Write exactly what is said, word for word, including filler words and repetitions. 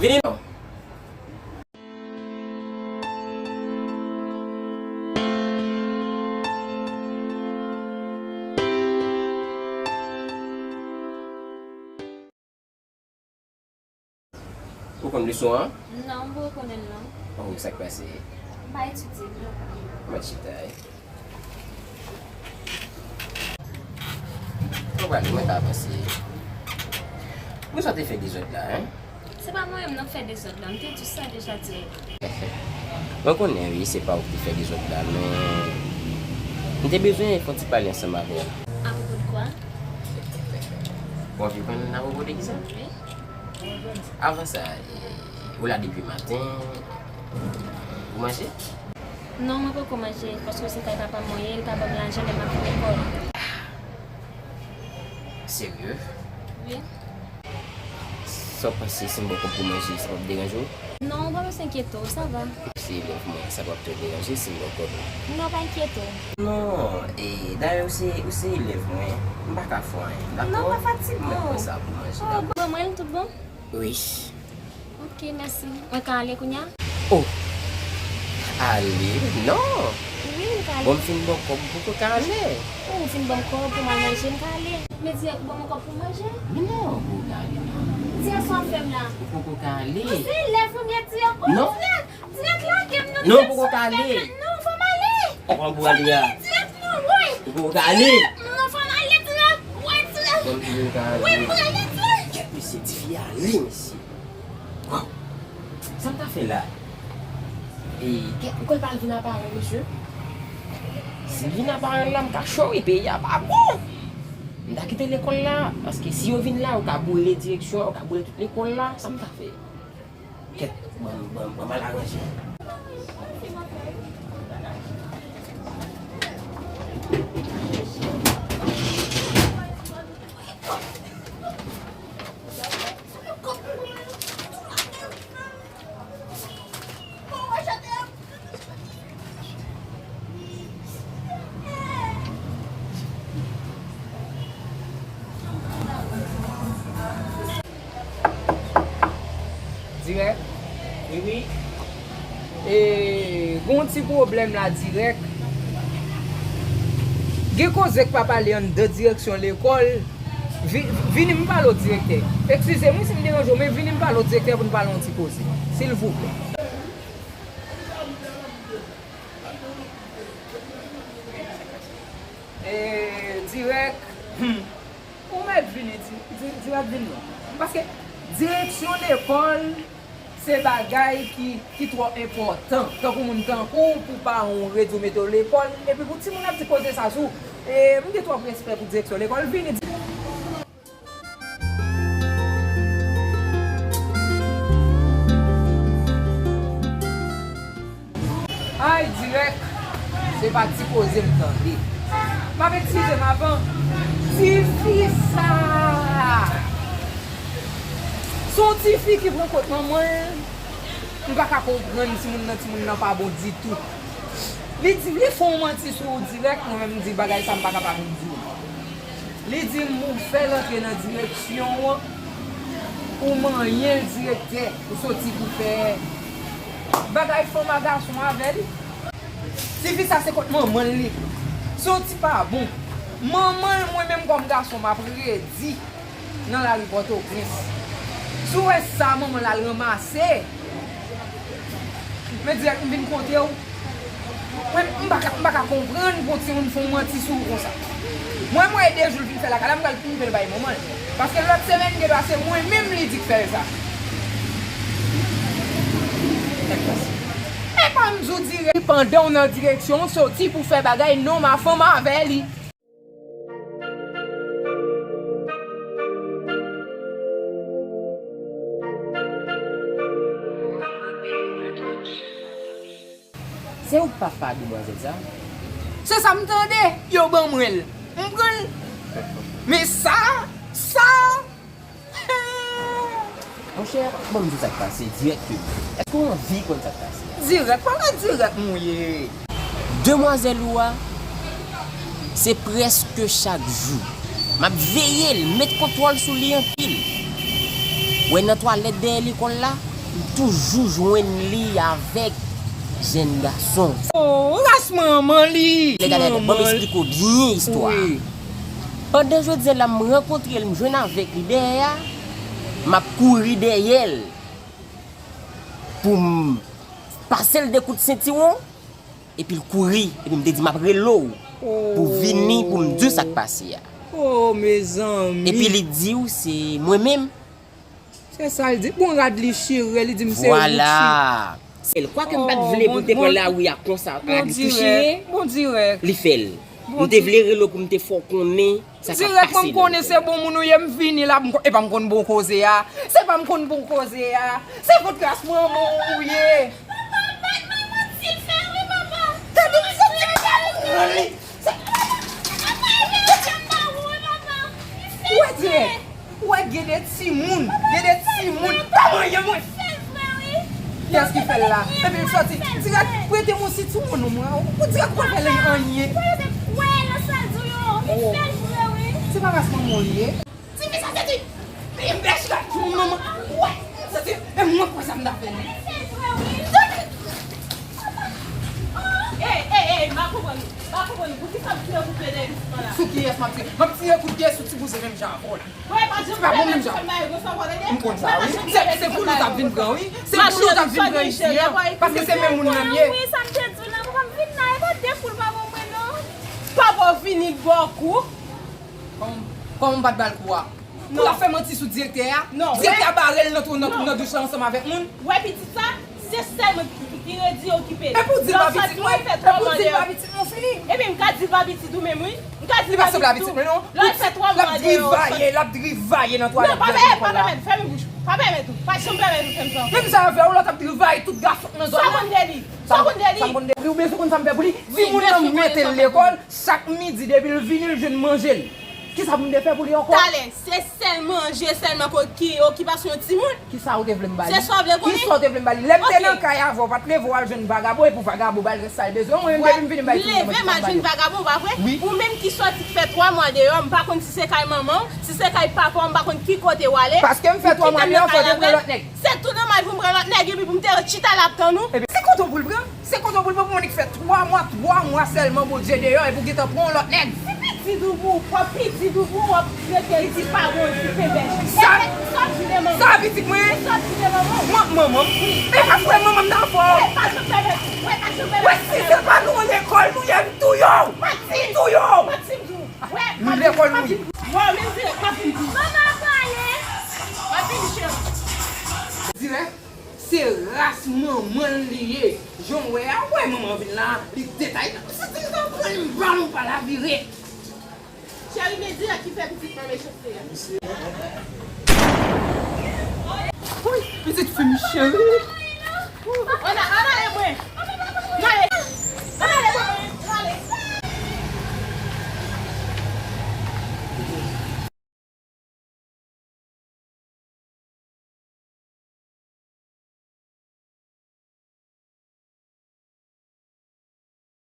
Vini non. Ou konn leson an? Non, m poko konnen l non. Oh, sa k pase? M pa etidye l non. Mwen chita, wi. Mwen pral, mwen ka avanse. Poukisa w te fè dezòd la, en? Se pa mwen menm non k fè dezòd la, m te di w sa deja dirèk. Mwen konnen wi, se pa ou ki te fè dezòd la, men m te bezwen fè yon ti pale ansanm avè w. Apwopo de kwa? Ou anvi konn apwopo de kisa? Wi. Avan sa, e, ou la depi maten, ou manje? Non, mwen poko manje, paske se kay papa m mwen ye, li pa ban m lajan lè m ap vin lekòl. Serye? Wi. Sa w panse si m ba w kòb pou manje, sa p ap deranje w? Non, ou pa bezwen enkyete w, sa va. Ou se elèv mwen, sa p ap twò deranje si m ba w kòb la? Non, pa enkyete w. Non, e, dayè ou se, ou se elèv mwen, m pa ka fè w anyen, dakò? Non, pa fatige w. Mwen pran sa pou manje, dakò? Oh, ban mwen l tout bon? Wi. Ok, mèsi. Mwen ka ale kounye a? Oh! Ale? Non! Wi, m ka ale. Bon, m fin ba w kòb, m poko ka ale. Oh, ou fin ban m kòb pou m al manje, m ka ale. Men dirèk ou ban mwen kòb pou m manje? Men non, ou poko ka ale, non. Dirèk sa w ap fè m la? Ou poko ka ale. Ou se elèv mwen dirèk, dirèk. Oh, non. Dirèk, dirèk lage m non. Non, ou poko ka ale. Non, fò m ale. Kòman pou ale a? Dirèk non, woy. Ou poko ka ale. Dirèk non, fò m ale dirèk. Woy, dirèk. Bon, ou poko ka ale. Wi, m prale dirèk. Kèt, mesye, tifi ale, mesye. Waw! Sa m ta fè la? E, kèt, ou kwè l pral vin aparèt, mesye? Si l vin aparèt la, m ka cho wi, peyi a pa bon! M ta kite lekòl la, paske si yo vin la, yo ka boule direksyon an, yo ka boule tout lekòl la, sa m ta fè? Kèt, ban m, ban m, ban m al aranje. Dirèk? Wi, wi. E, gen yon ti pwoblèm la dirèk. Gen koze k pa pale anndan direksyon lekòl. Vi-, vini m pale w direktè. Eskize m wi si m deranje w, men vini m pale w direktè pou n pale yon ti koze. Silvouplè. E, dirèk, hmm, ou mèt vini, di, di, dirèk vini non. Paske direksyon lekòl, se bagay ki, ki twò enpòtan. Tankou moun tankou w, pou paran w redi w mete w lekòl, epi pou timoun ap di koze sa sou ou. E, m gen twòp respè pou direksyon lekòl. Vini di. Ay, dirèk, se pa ti koze m tande. M ap eskize m avan. Tifi sa a, se yon tifi ki pran kot manman l. M pa ka konprann timoun nan, timoun nan pa bon ditou. Li di, li fè yon manti sou ou dirèk, mwen menm m di bagay sa m pa kapab di w. Li di m ou fè l antre nan direksyon an, ou manyen l direktè, ou soti pou fè bagay fanm a gason avè li. Tifi sa se kot manman l li pran. Se yon ti pa bon. Manman l, mwen menm kòm gason, m ap redi nan lari Pòtoprens. Si w wè sa manman l al ranmase, men dirèk m vin kote w. Mwen, m pa ka, m pa ka konprann pou yon timoun fè yon manti sou ou konsa. Mwen, m wè de jou l vin fè lakay la, m pral koupe l bay manman l. Paske lòt semèn, gen dwa se mwen menm li di k fè l sa. Epa m di w dirèk, pandan w nan direksyon, w soti pou fè bagay nonm a fanm avè li. Se ou k papa demwazèl sa? Se sa m tande, yo ban mwen l. M pran l. Men sa, sa, Monchè, ban m di w sa k pase, dirèk ke. Èske w anvi konn sa k pase a? Dirèk, pa nan dirèk m ye. Demwazèl ou a, se prèske chak jou. M ap veye l, met kontwòl sou li anpil. Wè nan twalèt dèyè lekòl la, m toujou jwenn li avèk jèn gason. Oh, ras manman li! Lè gade, ban m eksplike w byen istwa a. Wi. Pandan jodi a la, m rankontre l, m jwenn avèk li dèyè a, m ap kouri dèyè l pou m pase l de kout sentiwon, epi l kouri, epi m te di m ap rele w pou vini, pou m di w sa k pase a. Oh, mezanmi. Epi li di w se mwen menm. Se sa l di. Bon, rad li chire, li di m se ou ki. Vwala. Sèl kwa ke m pa t vle pou l te pran lari a konsa, rad li tou chire, li fè l. M te vle rele w pou m te fè w konnen sa k ap pase nan lekòl la. Dirèk mwen m konnen se bon moun ou ye, m vini la, m ko-, e pa m konn bon koze a. Se pa m konn bon koze a. Se vant kras manman w ou ye. Papa, bat manman ti l fè wi, papa. Gade m soti m pran li. Ou wè dirèk, ou wè gen de timoun, gen de timoun pa manyen mwen. Kiyès ki fè l la? Epi l soti dirèk, prete m yon sitwon non mwen, ou dirèk ou pa fè l anyen. Se pa ras manman w li ye. Ti fi sa se ti. Li bèch la, manman. Wè, sa se, e mwen kwè sa m ta fè li. Ey, ey, ey, m pa konprann ou. M pa konprann ou. Poukisa w tire kout pye dèyè pitit mwen la? Sou kiyès m ap tire? M ap tire kout pye sou ti bouzen menm jan avè w la. Wè, pa janm fè menm jan. M konn sa, wi. Se, se pou nou t ap vin pran, wi. Se pou nou t ap vin pran isi a. Paske se menm moun nan m ye. Wi, sa m te di w nan, papa m vin la, e pa de kou l pa ban mwen, non. Papa w vini ba w kou. Kòman, kòman m pa t ba l kou a? Pou l ap fè manti sou direktè a? Non. Direktè a bare l nan twou, nan, nan douch la ansanm avèk moun? Wè pitit sa, se sèl mwen ki, ki redi okipe l. Epi w di l pa pitit mwen? Epi w di l pa pitit mwen, fini. Ebyen, m ka di l pa pitit ou menm, wi. M ka di l pa pitit ou. Li pa sanble a pitit mwen, non. Lè l fè twa mwa deyò, l ap drivaye, l ap drivaye nan twalèt. Non, pa fè, pa pèmèt, fèmen bouch ou. Pa pèmèt ou. Pa janm pèmèt ou fè m sa ankò. Menm sa avè w, lòt ap drivaye tout gason k nan zòn nan. Sa w konn de li? Sa w konn de li? Sa m konn de li? Ou bezwen konn sa m fè pou li? Timoun nan m mete l lekòl. Chak midi, depi l vini, l jwenn manje l. Kisa pou m te fè pou li ankò? Talè, se sèl manje sèlman ki okipasyon yon timoun? Kisa ou te vle m ba li? Se sa w vle konnen? Kisa ou te vle m ba li? Lè m te nan kay avè w, pa t leve w al jwenn vagabon, epi vagabon ba l rès sa l bezwen. Mwen menm, depi m vini, m bay timoun nan manje, m pa ba yo. Leve m al jwenn vagabon, pa vre? Wi. Ou menm ki soti k fè twa mwa deyò, m pa konn si se kay manman w, si se kay papa w, m pa konn ki kote w ale. Paske m fè twa mwa deyò, fò w te pran lòt nèg. Se tou nòmal pou m pran lòt nèg, epi pou m te chita la ap tann ou. Ebyen, se kote w pou l pran? Se kote w pou l pran pou moun ki fè twa mwa, twa mwa sèlman Bondye deyò epi w gentan pran yon lòt nèg. Si pitit ou pou w, pwòp pitit ou pou w, w ap rete l di pa Bondye kenbe. Sa, sa pitit mwen? Sa pitit mwen? Manman m. E pa frè manman m nan fò. Wè, pa janm fè mèt ou. Wè, pa janm fè mèt ou. Wè, si se pa nou lekòl nou ye, m touye w. M touye w. Pati m di w. Wè, nou lekòl nou ye. Wè, men dirèk, pa vin di. Manman pale. Pa vin cheri. Dirèk. Se ras manman l li ye. Jan w wè a, w wè manman vin la, li detay. Sa ti sa pran li, m pral, m pral avire. Cheri, men dirèk ki fè pitit mwen mechanste a. Woy, pitit fi m cheri.